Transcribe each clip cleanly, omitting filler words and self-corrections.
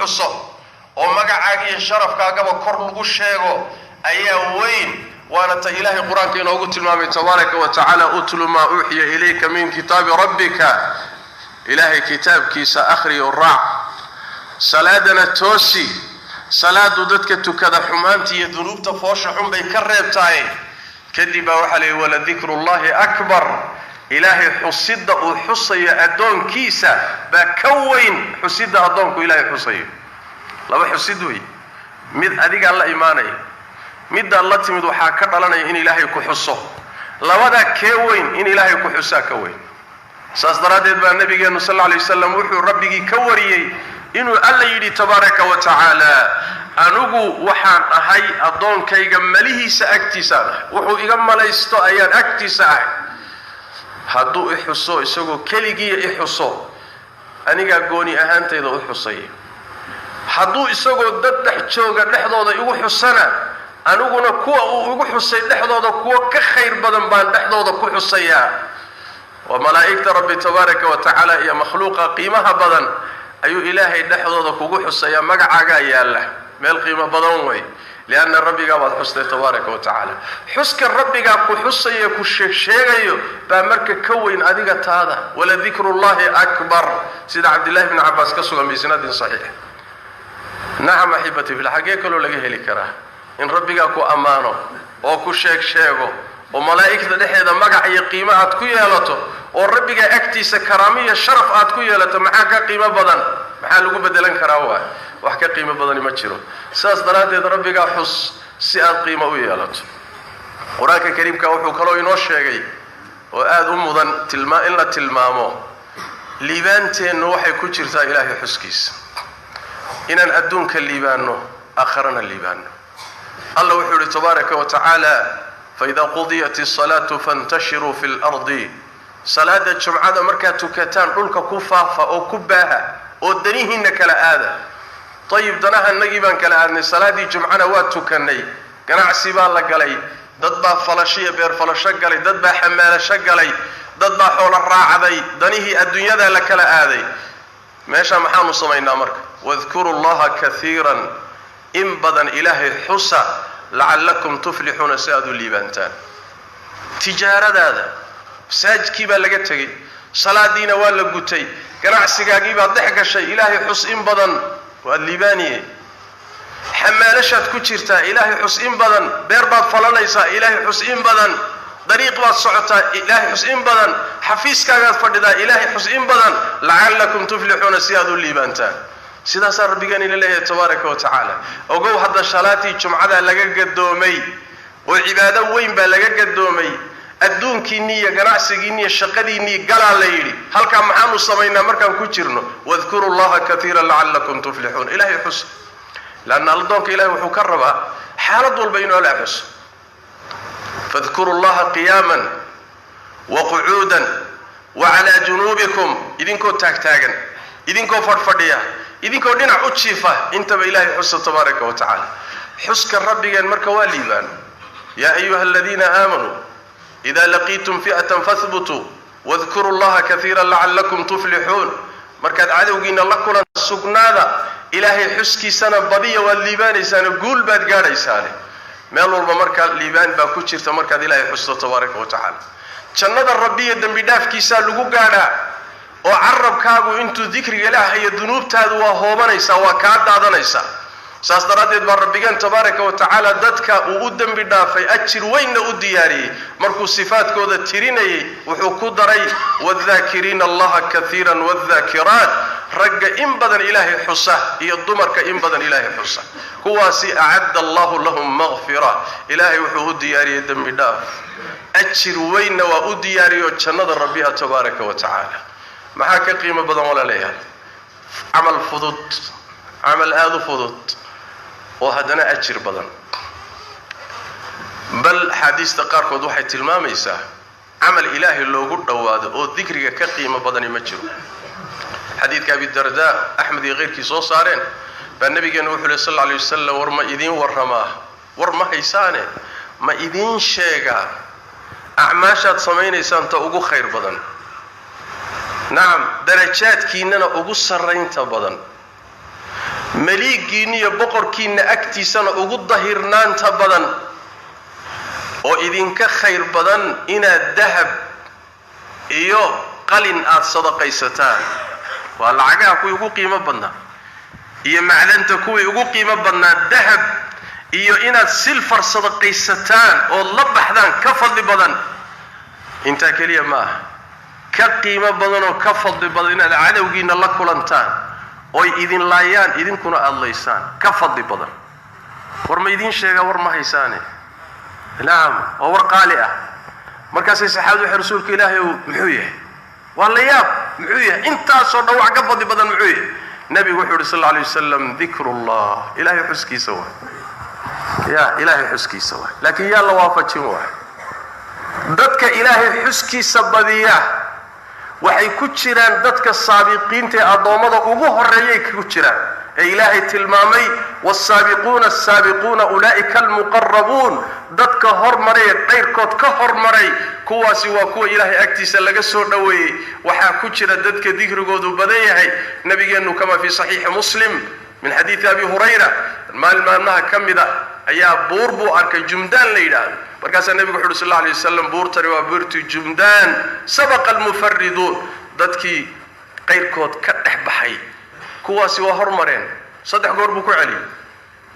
xuso oo magacaaga iyo sharafkaagaba kor lagu sheego ayaa weyn. Waana ta Ilaahay Qur-aanka inoogu tilmaamay tabaaraka wa tacaala: "Utlu maa uuxiya ilayka min kitaabi rabbika." Ilaahay kitaabkiisa akhri oo raac, salaadana toosi. Salaadu dadka tukada xumaanta iyo dunuubta foosha xun bay ka reebtahay. Kadib baa waxaa la yihi: "Waladikru llahi akbar." Ilaahay xusidda uu xusayo addoonkiisa baa ka weyn xusidda addoonku Ilaahay xusayo. Laba xusid wey: mid adigaa la imaanaya, middaad la timid waxaa ka dhalanaya in Ilaahay ku xuso. Labadaa kee weyn? In Ilaahay ku xusaa ka weyn. Saas daraaddeed baa nabigeennu sal alla alay wasalam wuxuu Rabbigii ka wariyey inuu Alla yidhi tabaaraka wa tacaala: "Anigu waxaan ahay addoonkayga malihiisa agtiisaan ahay, wuxuu iga malaysto ayaan agtiisa ahay. Hadduu i xuso isagoo keligiiya i xuso, anigaa gooni ahaantayda u xusay. Hadduu isagoo dad dhex jooga dhexdooda igu xusana, aniguna kuwa uu igu xusay dhexdooda kuwo ka khayr badan baan dhexdooda ku xusayaa." Waa malaa'igta Rabbi tabaaraka wa tacaala iyo makhluuqa qiimaha badan ayuu Ilaahay dhexdooda kugu xusayaa. Magacaagaa yaalla meel qiimo badan wey, lianna Rabbigaa baad xustay tabaaraka wa tacaala. Xuska Rabbigaa ku xusaya, ku sheegsheegayo baa marka ka weyn adiga taada. "Waladikru llahi akbar," sida Cabdillahi bni Cabaas ka sugan biisnaadin saxiix. Nacam, axibati fillah, xaggee kaloo laga heli karaa in Rabbigaa ku ammaano oo ku sheeg sheego oo malaa'igta dhexeeda magac iyo qiimo aad ku yeelato oo Rabbigaa agtiisa karaamo iyo sharaf aad ku yeelato? Maxaa ka qiimo badan? Maxaa lagu bedelan karaa? Waay, wax ka qiimo badani ma jiro. Sidaas daraaddeed Rabbigaa xus si aad qiimo u yeelato. Qur-aanka kariimka wuxuu kaloo inoo sheegay oo aada u mudan tilmaa in la tilmaamo: liibaanteennu waxay ku jirtaa Ilaahay xuskiisa, inaan adduunka liibaanno, aakharana liibaanno. Alla wuxuu yihi tabaaraka wa tacaala: "Faida qudiyat الsalaatu fantashiruu fi اlardi." Salaada Jumcada markaad tukataan, dhulka ku faafa oo ku baaha oo danihiinna kala aada. Ayib, danaha nagii baan kala aadnay, salaaddii Jumcana waa tukannay, ganacsi baa la galay, dad baa falasho iyo beer falasho galay, dad baa xamaalasho galay, dad baa xoolo raacday, danihii adduunyadaa la kala aaday. Meeshaa maxaanu samaynaa marka? "Wadkuru llaha kaiiran," in badan Ilaahay xusa, "lacallakum tuflixuuna," si aad u liibaantaan. Tijaaradaada, masaajidkii baa laga tegey, salaadiina waa la gutay, ganacsigaagii baad dhex gashay, Ilaahay xus in badan, waad liibaaniye. Xamaalashaad ku jirtaa, Ilaahay xus in badan. Beer baad falanaysaa, Ilaahay xus in badan. Dariiq baad socotaa, Ilaahay xus in badan. Xafiiskaagaad fadhidaa, Ilaahay xus in badan. "Lacallakum tuflixuuna," si aad u liibaantaan. Sidaasaa Rabbigeen ila leeyahay tabaaraka wa tacaala. Ogow hadda, salaatii Jumcadaa laga gadoomay oo cibaado weyn baa laga gadoomay. Adduunkiinni iyo ganacsigiinni iyo shaqadiinnii galaa la yidhi. Halkaa maxaanu samaynaa markaan ku jirno? "Wadkuru llaha kaiira lacallakum tuflixuun." Ilahay xus, leanna addoonka Ilahay wuxuu ka rabaa xaalad walba inuu Alla xuso. "Fadkuru llaha qiyaaman wa qucuudan wa calaa junuubikum." Idinkoo taagtaagan, idinkoo fadhfadhiya, idinkoo dhinac u jiifa, intaba Ilahay xusa tabaaraka wa tacaala. Xuska Rabbigeen marka waa liibaan. "Yaa ayuha aladiina aamanuu ida laqiitum fi'atan fahbutuu wadkuruu llaha kaiira lacallakum tuflixuun." Markaad cadowgiina la kulan, sugnaada, Ilaahay xuskiisana badiya, waad liibaanaysaane, guul baad gaadhaysaane. Meel walba markaa liibaan baa ku jirta markaad Ilaahay xusto tabaaraka wa tacaala. Jannada Rabbiya dembi dhaafkiisaa lagu gaadhaa, oo carabkaagu intuu dikriga Ilaahayo dunuubtaadu waa hoobanaysaa, waa kaa daadanaysaa. Saas daraaddeed baa Rabbigeen tabaaraka wa tacaala dadka uu u dembi dhaafay ajir weynna u diyaariyey, markuu sifaadkooda tirinayay wuxuu ku daray: "Waaldaakiriina allaha kaiira waaldaakiraat." Ragga in badan Ilaahay xusa iyo dumarka in badan Ilaahay xusa, kuwaasi "acadda allahu lahum maqfira," Ilaahay wuxuu u diyaariyey dembi dhaaf, ajir weynna waa u diyaariyo, jannada Rabbiha tabaaraka wa tacaala. Maxaa ka qiimo badan, walaalayaal? Camal fudud, camal aada u fudud oo haddana ajir badan. Bal axaadiista qaarkood waxay tilmaamaysaa camal Ilaahay loogu dhowaado oo dikriga ka qiimo badani ma jiro. Xadiidka Abidarda, Axmed iyo keyrkii soo saareen, baa nabigeenu wuxuu leh sal alla alay wasalam: "War ma idiin warramaa? War ma haysaane? Ma idiin sheegaa acmaashaad samaynaysaan ta ugu khayr badan, nacam, darajaadkiinnana ugu sarraynta badan?" Maliigiinna iyo boqorkiinna agtiisana ugu dahirnaanta badan oo idinka khayr badan inaad dahab iyo qalin aada sadaqaysataan. Waa lacagaha kuwii ugu qiimo badnaa iyo macdanta kuwii ugu qiimo badnaa, dahab iyo inaad silfar sadaqaysataan ood la baxdaan ka fadli badan. Intaa keliya ma aha, ka qiimo badan oo ka fadli badan inaad cadowgiinna la kulantaan oy idin laayaan, idinkuna aada laysaan, ka fadli badan. War ma idiin sheegaa? War ma haysaane? Nacam, waa war qaali ah. Markaasay saxaabadu waxay: "Rasuulka Ilaahay ow, muxuu yahay? Waa la yaab, muxuu yahay intaasoo dhan wax ka fadli badan, muxuu yahay?" Nabigu wuxuu yidhi sal alay wasalam: "Dikrullah," Ilaahay xuskiisa waay. Ya Ilaahay xuskiisa waay. Laakiin yaa la waafajin waay? Dadka Ilaahay xuskiisa badiya waxay ku jiraan dadka saabiqiinta ee addoommada ugu horreeyay ku jiraan ee Ilaahay tilmaamay: "Waalsaabiquuna asaabiquuna ulaa'ika almuqarabuun." Dadka hormaray ee qayrkood ka hormaray, kuwaasi waa kuwa Ilaahay agtiisa laga soo dhoweeyey. Waxaa ku jira dadka dikrigoodu badan yahay. Nabigeennu, kama fii saxiixi Muslim min xadiidi Abi Hurayra, maalin maalmaha ka mid a ayaa buur buu arkay Jumdaan la yidhaahdo. Markaasaa nebigu wuxu uhi sal alla alay wasalam: "Buurtani waa buurtii Jumdaan. Sabaqa almufariduun," dadkii qayrkood ka dhex baxay, kuwaasi waa hormareen. Saddex goor buu ku celiyey.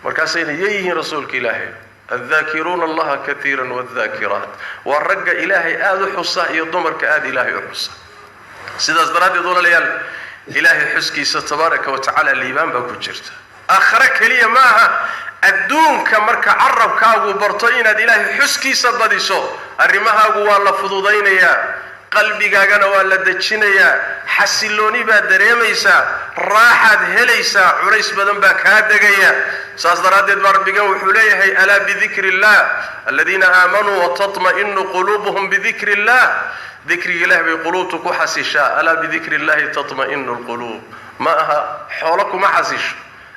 Markaasayna yeeyihiin: "Rasuulka Ilaahay, addaakiruuna Allaha kaiira waaldaakiraat," waa ragga Ilaahay aada u xusa iyo dumarka aada Ilaahay u xusa. Sidaas daraaddeed, walaalayaal, Ilaahay xuskiisa tabaaraka wa tacaala liibaan baa ku jirta. Aakhare keliya ma aha, adduunka marka carabkaagu barto inaad Ilaahay xuskiisa badiso, arrimahaagu waa la fududaynayaa, qalbigaagana waa la dejinayaa, xasillooni baad dareemaysaa, raaxaad helaysaa, culays badan baa kaa degaya. Saas daraaddeed baa Rabbigan wuxuu leeyahay: "Alaa bidikri illah aladiina aamanuu watatma'inu quluubuhum bidikri illah." Dikriga Ilahi bay quluubtu ku xasishaa. "Alaa bidikri illahi tatma'inu lquluub." Ma aha xoolo kuma xasisho.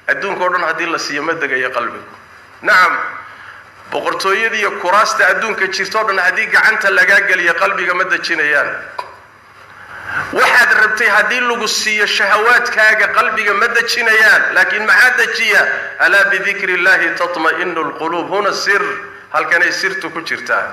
Adduunka o dhan haddii la siiyo ma degayo qalbigu. Nacam, boqortooyada iyo kuraasta adduunka jirto o dhan haddii gacanta lagaa geliyo qalbiga ma dejinayaan. Waxaad rabtay haddii lagu siiyo, shahawaadkaaga qalbiga ma dejinayaan. Laakiin maxaa dejiya? "Alaa bidikri illahi tatma'inu lquluub." Huna sir, halkanay sirtu ku jirtaa.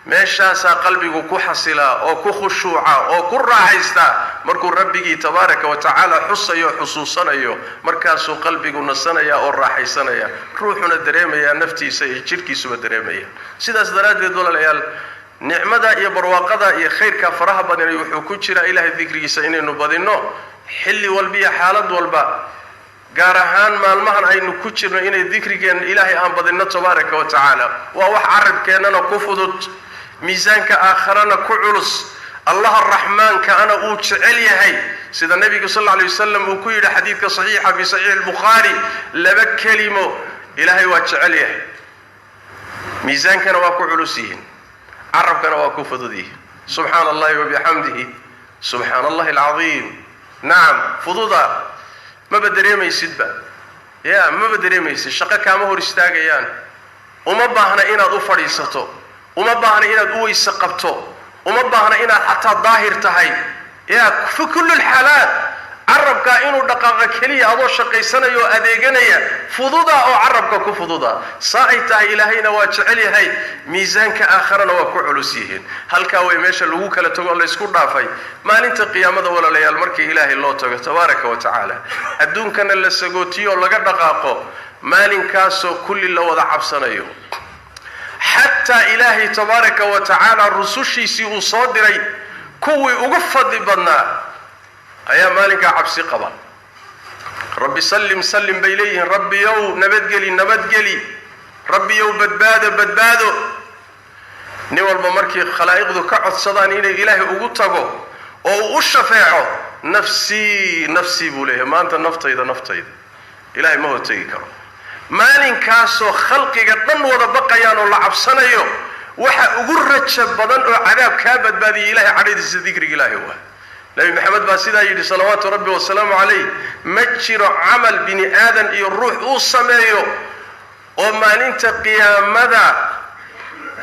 Meeshaasaa qalbigu ku xasilaa oo ku khushuuca oo ku raaxaystaa. Markuu Rabbigii tabaaraka wa tacaala xusayo, xusuusanayo, markaasuu qalbigu nasanaya oo raaxaysanaya, ruuxuna dareemayaa, naftiisa iyo jidhkiisuba dareemaya. Sidaas daraaddeed, walaalayaal, nicmada iyo barwaaqada iyo khayrka faraha badanay wuxuu ku jiraa Ilahay dikrigiisa inaynu badinno xilli walba iyo xaalad walba, gaar ahaan maalmahan aynu ku jirno inay dikrigeenna Ilaahay aan badinno tabaaraka wa tacaala. Waa wax carabkeennana ku fudud, miisaanka aakharana ku culus, Allaha raxmaankaana uu jecel yahay. Sida nebigu sal alla alay wasalam uu ku yidhi xadiidka saxiixa fi saxiixi Albukhaari: "Laba kelimo Ilaahay waa jecel yahay, miisaankana waa ku culus yihiin, carabkana waa ku fudud yihiin: subxaana Allahi wabixamdihi, subxaana Allahi alcadiim." Nacam, fududa, maba dareemaysidba, ya maba dareemaysid, shaqo kaama hor istaagayaan, uma baahna inaad u fadhiisato, uma baahna inaad u weyse qabto, uma baahna inaad xataa daahir tahay. Ya fi kulli lxaalaat carabkaa inuu dhaqaaqo keliya adoo shaqaysanaya oo adeeganaya, fududa oo carabka ku fududa. Saa ay tahay, Ilaahayna waa jecel yahay, miisaanka aakharana waa ku culus yihiin. Halkaa way meesha lagu kala tago o laysku dhaafay maalinta qiyaamada. Walaalayaal, markii Ilaahay loo tago tabaaraka wa tacaala, adduunkana la sagootiyo oo laga dhaqaaqo, maalinkaasoo kulli la wada cabsanayo, xataa Ilaahay tabaaraka wa tacaala rusushiisii uu soo diray kuwii ugu fadli badnaa ayaa maalinkaa cabsi qaba. "Rabbi sallim sallim," bay leeyihiin. "Rabbiyow nabadgeli, nabadgeli. Rabbiyow badbaado, badbaado." Nin walba markii khalaa'iqdu ka codsadaan inay Ilaahay ugu tago oo uu u shafeeco, "Nafsii, nafsii," buu leeyahay. "Maanta naftayda, naftayda." Ilaahay ma hortegi karo. Maalinkaasoo khalqiga dhan wada baqayaan oo la cabsanayo, waxa ugu raja badan oo cadaab kaa badbaadiyay, Ilahay cadhadiisa, dikriga Ilaahay waa. Nebi Maxamed baa sidaa yidhi salawaatu Rabbi wasalaamu calayh: ma jiro camal bini aadan iyo ruux uu sameeyo oo maalinta qiyaamada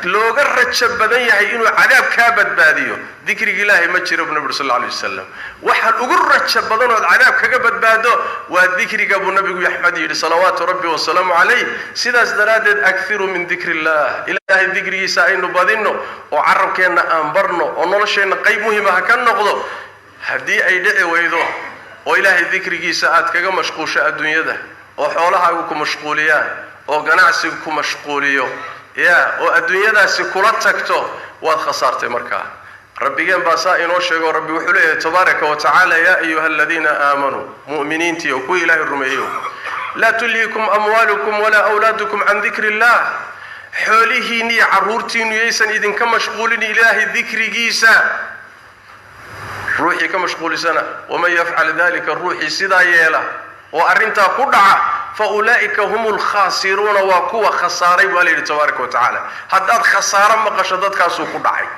Looga rajo badan yahay inuu cadaab kaa badbaadiyo dikriga Ilaahay ma jiro, bu nabigu sal alla alay wasalam. Waxaan ugu rajo badan ood cadaab kaga badbaado waa dikriga, buu nabigu Axmed yidhi salawaatu rabbi wasalaamu calayh. Sidaas daraaddeed, akhiruu min dikri illah, Ilaahay dikrigiisa aynu badinno oo carabkeenna aan barno oo nolosheenna qayb muhima ha ka noqdo. Haddii ay dhici weydo oo Ilaahay dikrigiisa aad kaga mashquusho adduunyada, oo xoolahaagu ku mashquuliyaan, oo ganacsigu ku mashquuliyo, ya oo adduunyadaasi kula tagto, waad khasaartay. Markaa Rabbigeen baa saa inoo sheego. Rabbi wuxuu leeyahay tabaaraka wa tacaala: "Yaa ayuha aladiina aamanuu", mu'miniintii oo kuwii Ilaahay rumeeyo, "laa tulhiikum amwaalukum walaa awlaadukum can dikri illah", xoolihiinni iyo carruurtiinnu yaysan idinka mashquulin Ilaahay dikrigiisa. Ruuxii ka mashquulisana, "waman yafcal dalika", ruuxii sidaa yeela oo arrintaa ku dhaca, "fa ulaa'ika hum lkhaasiruuna", waa kuwa khasaaray, baa la yidhi tabaaraka wa tacaala. Haddaad khasaaro maqasho, dadkaasuu ku dhacay.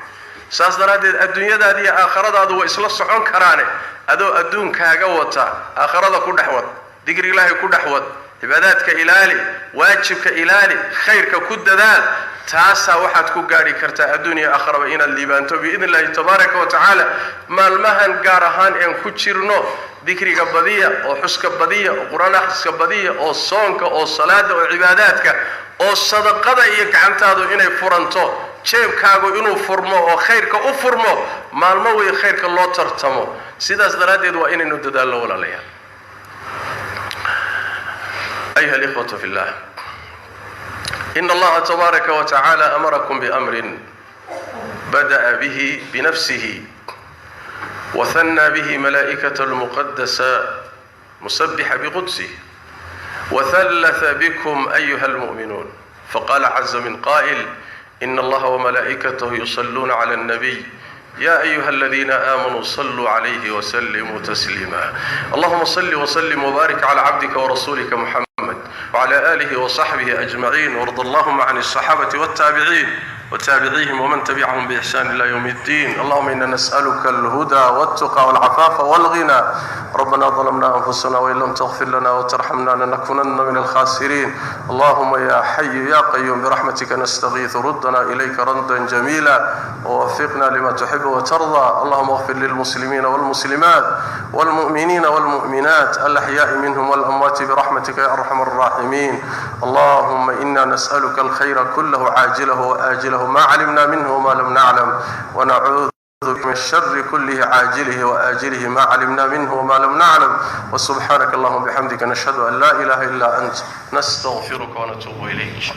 Saas daraaddeed, adduunyadaada iyo aakhiradaadu way isla socon karaane, adoo adduunkaaga wata aakhirada ku dhex wad, dikri Ilaahay ku dhex wad, cibaadaadka ilaali, waajibka ilaali, khayrka ku dadaal. Taasaa waxaad ku gaadhi kartaa adduun iyo aakharaba inaad liibaanto biidni illahi tabaaraka wa tacaala. Maalmahan gaar ahaan een ku jirno, dikriga badiya, oo xuska badiya, oo Qur-aan akhriska badiya, oo soonka, oo salaada, oo cibaadaadka, oo sadaqada, iyo gacantaadu inay furanto, jeebkaagu inuu furmo oo khayrka u furmo. Maalmo wey khayrka loo tartamo. Sidaas daraaddeed waa inaynu dadaalno, walaalayaal. Ayuha alikhwatu fi llah, in Allaha tabaaraka wa tacaala amarakum biamrin bada'a bihi binafsihi وثنى به ملائكة المقدسة مسبحة بقدسه، وثلث بكم أيها المؤمنون، فقال عز من قائل: إن الله وملائكته يصلون على النبي يا أيها الذين آمنوا صلوا عليه وسلموا تسليما. اللهم صل وسلم وبارك على عبدك ورسولك محمد وعلى آله وصحبه أجمعين، وارض اللهم عن الصحابة والتابعين وتابعيهم ومن تبعهم بإحسان إلى يوم الدين. اللهم إنا نسألك الهدى والتقى والعفاف والغنى. ربنا ظلمنا أنفسنا وإن لم تغفر لنا وترحمنا لنكونن من الخاسرين. اللهم يا حي يا قيوم، برحمتك نستغيث، ردنا إليك ردا جميلا ووفقنا لما تحب وترضى. اللهم اغفر للمسلمين والمسلمات والمؤمنين والمؤمنات الأحياء منهم والأموات برحمتك يا أرحم الراحمين. اللهم إنا نسألك الخير كله عاجله وآجله ما علمنا منه وما لم نعلم، ونعوذ بك من الشر كله عاجله وآجله ما علمنا منه وما لم نعلم. وسبحانك اللهم بحمدك، نشهد أن لا إله إلا أنت، نستغفرك ونتوب إليك.